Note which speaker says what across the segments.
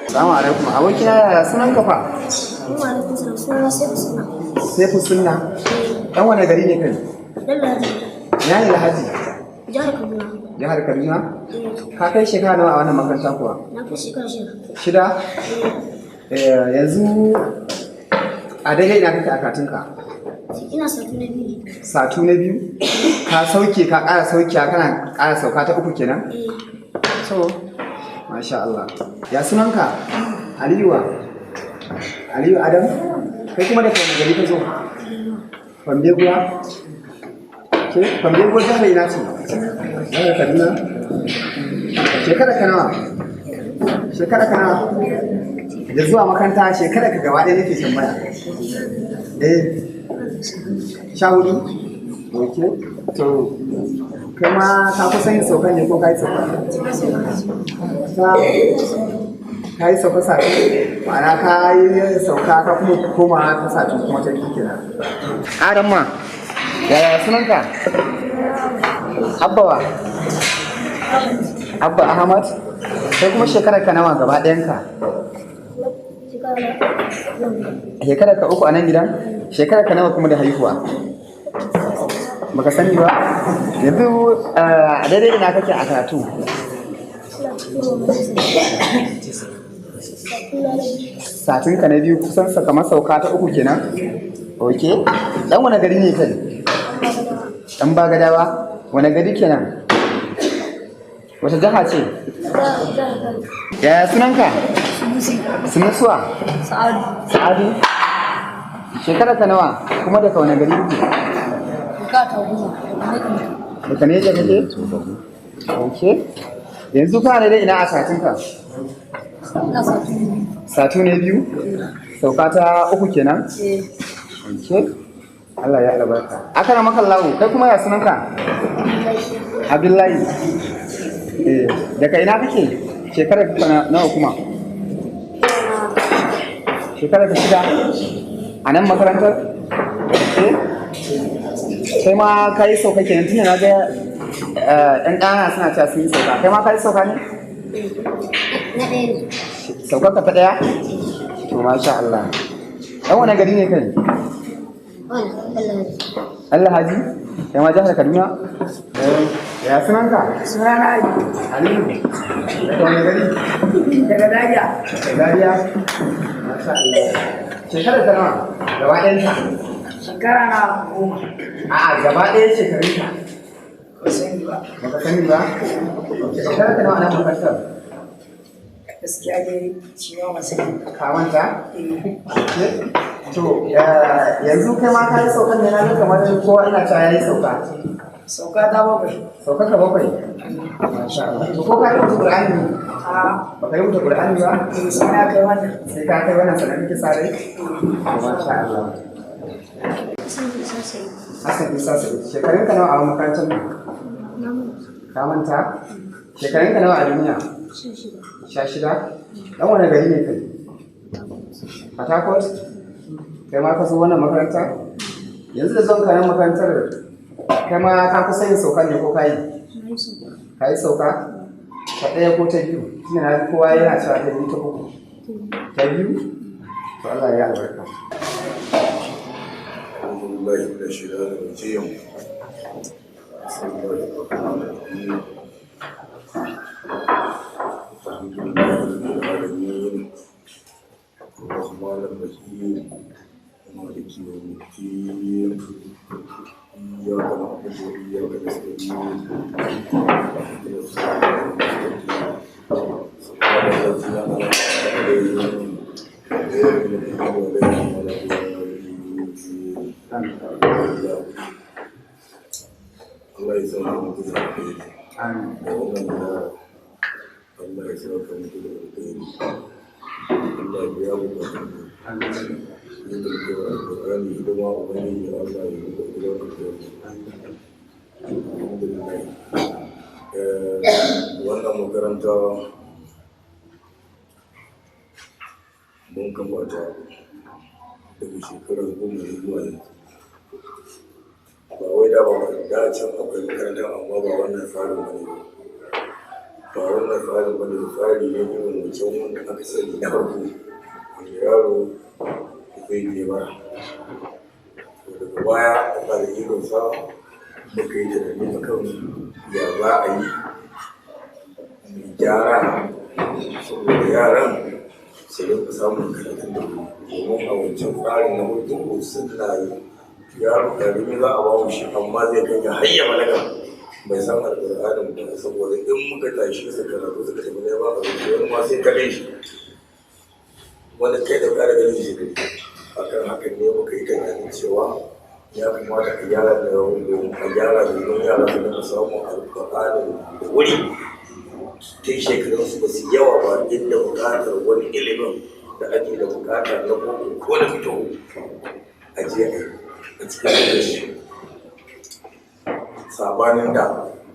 Speaker 1: Assalamu alaikum. Abokina, yaya sunan ka fa?
Speaker 2: Wa alaikum salam. Sunana Saifu Sunna.
Speaker 1: Saifu Sunna. Dan wane gari ne kai?
Speaker 2: Lalladi.
Speaker 1: Ina ne Alhaji?
Speaker 2: Jihar Kaduna.
Speaker 1: Jihar Kaduna?
Speaker 2: Eh.
Speaker 1: Ka kai shekara nawa a wannan makaranta kuwa?
Speaker 2: Na fi shekara 6.
Speaker 1: 6?
Speaker 2: Eh.
Speaker 1: Eh, yanzu a daidai ina kake a karatunka?
Speaker 2: Ina satu na 2 ne.
Speaker 1: Satu na 2? Ka sauke, ka ƙara saukiya, kana ƙara sauka ta 3 kenan?
Speaker 2: Eh.
Speaker 1: To, masha Allah. Ya sunanka? Aliyu. Aliyu Adam? Kai kuma daga wani gari ka zo? Fambeguwa? Ke? Fambeguwa jihar ina ce? Jihar Kaduna? Shekara ka nawa? Shekara ka nawa? Da zuwa makaranta shekara ka gaba ɗaya nake tambaya. Eh. 14? Ok. To, kai ma ka kusa yin saukan ne ko ka yi sauka? Ka yi sauka sati? Ma'ana ka yi sauka ka kuma koma ta sati kuma ta biyu kenan. Aramma, yaya sunanka? Abba wa? Abba Ahmad? Kai kuma shekarar ka nawa gaba ɗayanka? Shekarar ka 3 a nan gidan? Shekarar ka nawa kuma da haihuwa? Baka sani ba? Yanzu a daidai ina kake a karatu? Satin ka na 2 kusan kamar sauka ta 3 kenan? Ok. Dan wane gari ne kai? Dan Bagadawa? Wane gari kenan? Wace jiha ce? Yaya sunanka? Sunusuwa?
Speaker 2: Sa'adu.
Speaker 1: Sa'adu? Shekara ka nawa? Kuma daga wane gari kake?
Speaker 2: Bukata 10.
Speaker 1: Daga Neja kake? Ok. Yanzu kana daidai ina a satinka?
Speaker 2: Ina satu na 2.
Speaker 1: Satu na 2? Sauka ta 3 kenan?
Speaker 2: Eh.
Speaker 1: Ok. Allah ya albarka. Akara maka lawo, kai kuma ya sunanka? Abdullahi. Eh, daga ina kake? Shekarar ka nawa kuma? Shekarar ka 6? A nan makarantar? Eh? Kai ma ka yi sauka kenan, tunda na ga ɗan ƙana suna cewa sun yi sauka. Kai ma ka yi sauka ne?
Speaker 2: Na 1 ne.
Speaker 1: Saukar ka ta 1? To masha Allah. Ɗan wane gari ne kai?
Speaker 2: Wannan
Speaker 1: Alhaji? Kai ma jihar Kaduna? Ya sunanka?
Speaker 3: Sunana Ali.
Speaker 1: Aliyu. Daga wane gari?
Speaker 3: Daga Zaria.
Speaker 1: Daga Zaria. Masha Allah. Shekarar ka nawa? Gaba ɗayanta?
Speaker 3: Shekara na 10.
Speaker 1: A'a, gaba ɗaya shekarunka.
Speaker 3: Ba sani ba.
Speaker 1: Baka sani ba? Shekarar ka nawa a nan makarantar?
Speaker 3: Gaskiya dai shi ma ba sani.
Speaker 1: Ka manta?
Speaker 3: Eh.
Speaker 1: To, yanzu kai ma ka yi saukan ne, na ga kamar kowa ina cewa ya yi sauka.
Speaker 3: Sauka ta 7.
Speaker 1: Sauka ka 7? Masha Allah. To ko ka rubuta Qur'ani ne?
Speaker 3: A
Speaker 1: Baka rubuta Qur'ani ba?
Speaker 3: eh, sai na kai wannan.
Speaker 1: Sai ka kai wannan sanan kike sa rai? Masha Allah.
Speaker 2: Hassan Isa Sa'id.
Speaker 1: Hassan Isa Sa'id. Shekarun ka nawa a makarantar nan?
Speaker 2: Na manta.
Speaker 1: Ka manta? Shekarun ka nawa a duniya?
Speaker 2: 16.
Speaker 1: 16? Dan wane gari ne kai? Port Harcourt? Kai ma ka zo wannan makaranta? Yanzu da zuwan kayan makarantar, kai ma ka kusa yin sauka ne ko ka yi?
Speaker 2: Na yi sauka.
Speaker 1: Ka yi sauka? Ta 1 ko ta 2? Tunda na ji kowa yana cewa ta 2 ta 3. Ta 2? To Allah ya albarka.
Speaker 4: أعوذ بالله من الشيطان الرجيم. بسم الله الرحمن الرحيم. الحمد لله رب العالمين. الرحمن الرحيم. مالك يوم الدين. إياك نعبد وإياك نستعين. اهدنا الصراط المستقيم. صراط الذين أنعمت عليهم غير المغضوب عليهم ولا الضالين. Allah ya saka muku da alheri.
Speaker 1: Amin.
Speaker 4: Da wannan da Allah ya saka muku da alheri. Allah ya biya bukatun ku.
Speaker 1: Amin.
Speaker 4: Yadda kuke wa Alƙur'ani hidima, Ubangiji Allah ya muku albarka. Alhamdulillah. Wannan makaranta mun kafa ta daga shekarar 10 ne zuwa yanzu. Ba wai da ba da can akwai makaranta amma ba wannan tsarin ba ne ba. Ba wannan tsarin ba ne, tsari ne irin wancan wanda aka sani na farko, wanda yaro zai je bara. To daga baya Allah da ikonsa muka yi tunani akan ya za a yi mu gyara saboda yaran su rinka samun karatun da wuri, domin a wancan tsarin na farko suna yi yaro karami za a ba mu shi, amma zai kai ga har ya balaga bai san alƙur'anin ba, saboda in muka tashi su karatu suka tafi neman abinci, wani ma sai ka gan shi, wani kai da ƙara ganin shi ne. Akan hakan ne muka yi tunanin cewa ya kamata a gyara da a gyara domin yara su dinga samun alƙur'anin da wuri, tun shekarun su ba su yawa ba, inda buƙatar wani ilimin da ake da buƙata na boko ko na fito a je a yi a cikin lokaci. Sabanin da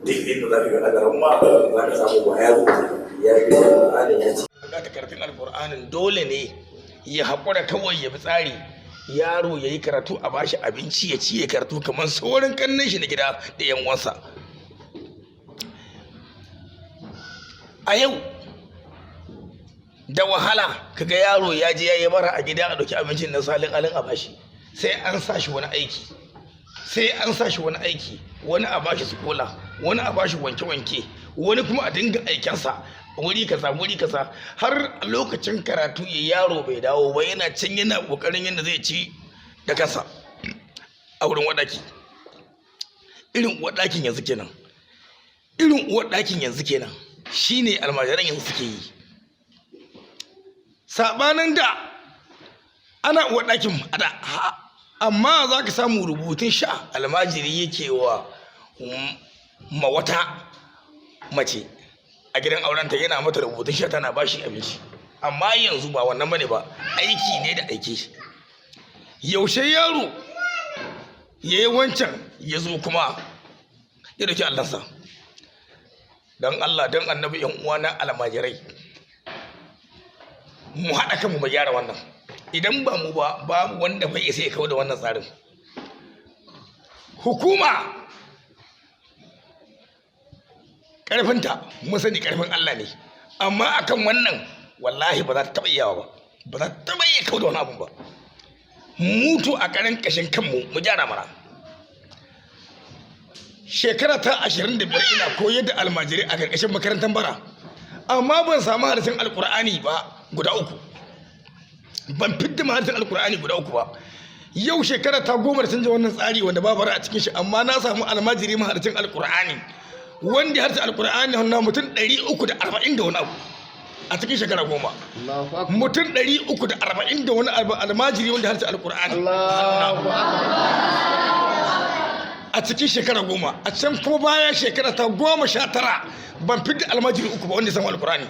Speaker 4: duk inda za ka ga adaran ma za ka samu ba ya zo ya yi alƙur'anin ya ce.
Speaker 5: Buƙatar karatun alƙur'anin dole ne ya haƙura kawai ya bi tsari, yaro ya yi karatu a bashi abinci ya ci ya karatu kamar sauran kannin shi na gida da yan uwansa. A yau da wahala kaga yaro ya je ya yi bara a gida a ɗauki abincin na salin alin a bashi, sai an sa shi wani aiki, sai an sa shi wani aiki, wani a bashi sukola, wani a bashi wanke-wanke, wani kuma a dinga aikensa wuri kaza wuri kaza, har lokacin karatu ya yaro bai dawo ba, yana can yana kokarin yadda zai ci da kansa a wurin wadaki. Irin wadakin yanzu kenan, irin wadakin yanzu kenan shine almajiran yanzu suke yi. Sabanin da ana wadakin a da, amma za ka samu rubutun sha almajiri yake wa ma wata mace a gidan aurenta, yana mata rubutun sha tana bashi abinci. Amma yanzu ba wannan bane ba, aiki ne da aiki. Yaushe yaro ya yi wancan ya zo kuma ya dauki allansa. Don Allah don annabi yan uwana almajirai, mu haɗa kanmu mu gyara wannan. Idan ba mu ba, babu wanda bai isa ya kawo da wannan tsarin. Hukuma ƙarfinta mun sani ƙarfin Allah ne, amma akan wannan wallahi ba za ta taɓa iyawa ba, ba za ta taɓa iya kawo da wani abun ba. Mutu a ƙaran ƙashin kanmu mu gyara mana. Shekara ta 25 ina koyar da almajirai a ƙarƙashin makarantar bara, amma ban samu harshen alƙur'ani ba guda uku, ban fidda maharshen alƙur'ani guda uku ba. Yau shekara ta 10 da canja wannan tsari wanda ba bara a cikin shi, amma na samu almajiri maharshen alƙur'ani wanda ya harshe alƙur'ani na mutum 340 da wani abu a cikin shekara 10. Mutum 340 da wani abu almajiri wanda ya harshe alƙur'ani a cikin shekara 10. A can kuma baya shekara ta 19 ban fidda almajiri uku ba wanda ya samu alƙur'ani.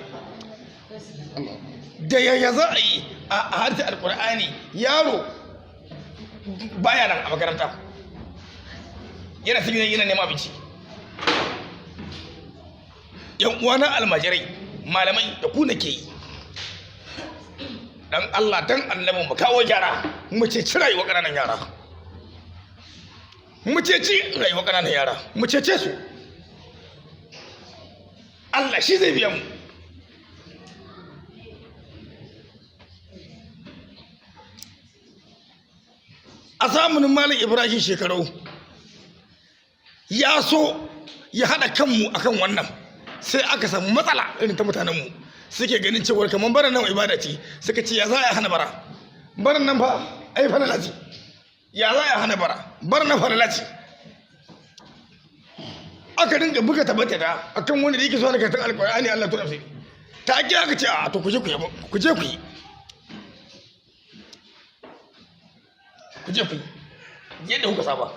Speaker 5: Da yaya za a yi a harshe alƙur'ani yaro baya nan a makaranta, yana cikin yana neman abinci? Yan uwana almajirai malamai da ku nake yi, dan Allah dan annabi mu kawo gyara, mu ceci rayuwar ƙananan yara, mu ceci rayuwar ƙananan yara, mu cece su. Allah shi zai biya mu. A zamanin Malam Ibrahim Shekarau ya so ya haɗa kanmu akan wannan, sai aka samu matsala irin ta mutanenmu suke ganin cewar kamar bara nan ibada ce, suka ce ya za a hana bara, baran nan fa ai falala ce, ya za a hana bara, baran nan falala ce. Aka dinga buga tabbata da akan wanda yake so na karatun alƙur'ani Allah tura sai ta ake aka ce a to ku je ku yi, ku je ku yi, ku je ku yi yadda kuka saba.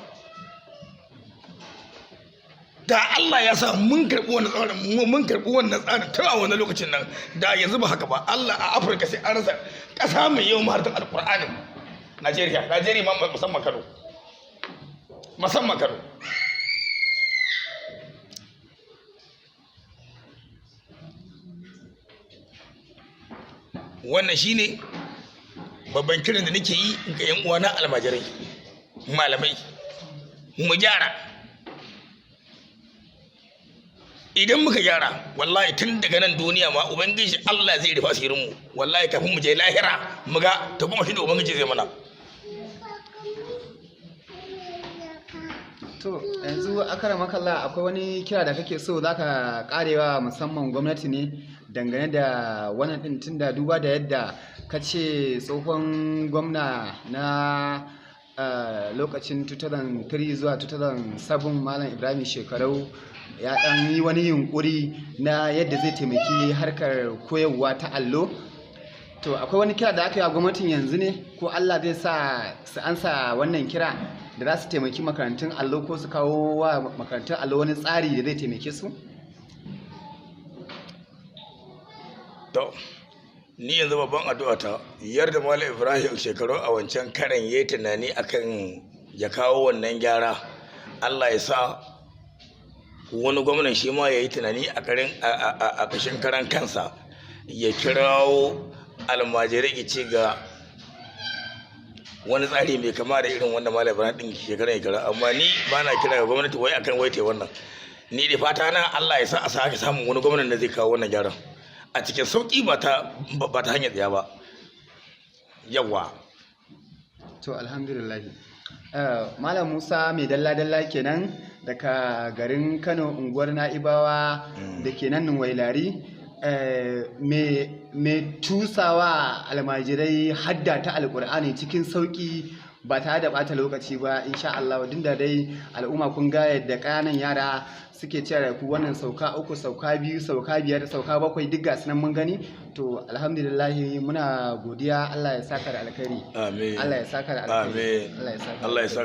Speaker 5: Da Allah ya sa mun karɓi wannan tsarin, mun karɓi wannan tsarin tun a wannan lokacin nan, da yanzu ba haka ba. Allah a Afirka sai an rasa ƙasa mai yawan maharatan alƙur'anin Najeriya, Najeriya ma musamman Kano, musamman Kano. Wannan shine babban kiran da nake yi ga 'yan uwana almajirai malamai, mu gyara. Idan muka gyara, wallahi tun daga nan duniya ma Ubangiji Allah zai rufa asirin mu. Wallahi kafin mu je lahira mu ga ta kuma shi da Ubangiji zai mana.
Speaker 1: To yanzu akaramakalla, akwai wani kira da kake so zaka karewa musamman gwamnati ne dangane da wannan din, tunda duba da yadda ka ce tsohon gwamna na lokacin 2003 zuwa 2007, Malam Ibrahim Shekarau, ya dan yi wani yunkuri na yadda zai taimaki harkar koyarwa ta allo. To akwai wani kira da aka yi wa gwamnatin yanzu ne, ko Allah zai sa su ansa wannan kira da za su taimaki makarantun allo, ko su kawo wa makarantun allo wani tsari da zai taimake su?
Speaker 5: To ni yanzu babban addu'a ta, yarda Malam Ibrahim Shekaru a wancan karan yayi tunani akan ya kawo wannan gyara, Allah ya sa wani gwamnan shi ma ya yi tunani a karin a kashin karan kansa, ya kirawo almajirai ya ce ga wani tsari mai kama da irin wanda Malam Ibrahim din shekaran ya kira. Amma ni ba na kira ga gwamnati wai akan wai ta wannan. Ni da fata na, Allah ya sa a sake samun wani gwamnan da zai kawo wannan gyaran a cikin sauki, ba ta hanyar tsaya ba. Yawa.
Speaker 1: To alhamdulillah. Malam Musa mai dalla-dalla kenan daga garin Kano, unguwar Na'ibawa da ke nan Wailari, mai tusawa almajirai hadda ta Alkur'ani cikin sauki ba tare da bata lokaci ba, insha Allah. Duk da dai al'umma kun ga yadda ƙananan yara suke cewa ku wannan sauka uku, sauka biyu, sauka biyar, sauka bakwai, duk gasu nan mun gani. To alhamdulillah, muna godiya. Allah ya saka da alkhairi.
Speaker 5: Amin.
Speaker 1: Allah ya saka da alkhairi.
Speaker 5: Amin.
Speaker 1: Allah ya saka da
Speaker 5: Allah ya
Speaker 1: alkhairi.
Speaker 5: saka.